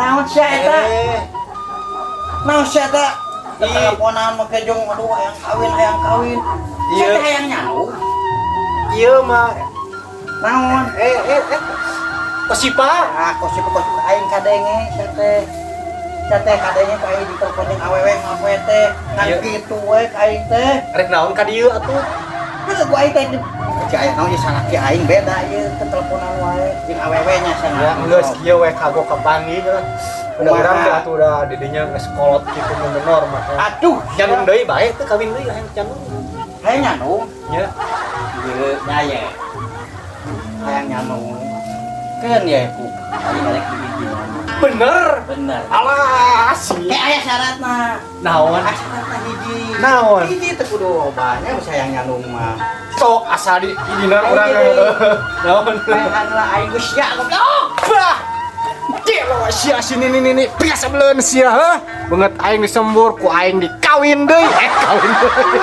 Naon sia eta? Eh, Naon sia eta? Ih. Teleponan make jeung, aduh, hayang kawin, hayang kawin. Sia Iya. teh hayang nyandung. Iya mah. Naon? Eh eh eh. Kosipa. Ah, kosip kosip aing kadenge sia teh. Sia teh kadenge ku aing ditelepon jeung awewe ngapoe teh. Ngan Iya. kitu we ka aing teh. Rek naon ka dieu atuh? Heuh, ku aing teh ci aya naon ieu, salaki aing beda ieu, teh teleponan wae jeung awewe nya sia. Ya geus kieu we, kagok kapanggih lah. Udah Kumaha? Urang teh atuh udah didinya geus kolot kitu mun menor mah. Aduh, Nyandung deui bae teh, kawin deui, hayang nyandung. Hayang nyandung. Nya. Ieu nya ye. Hayang nyandung. Keun ye ku aing rek diizinan. Bener. Bener. Alah sih. Kayak aya syaratna. Naon? Aya syaratna hiji. Naon? Hiji teh kudu banyak hayang nyandung mah. Sok asal di izinan Ayo, urang. deui. Naon? Maehan lah aing geus sia, goblok. Bah! Gelo sia sini nih nih nih biasa beleun sia, heuh. Beungeut aing disembur ku aing dikawin deui. Eh, kawin deui.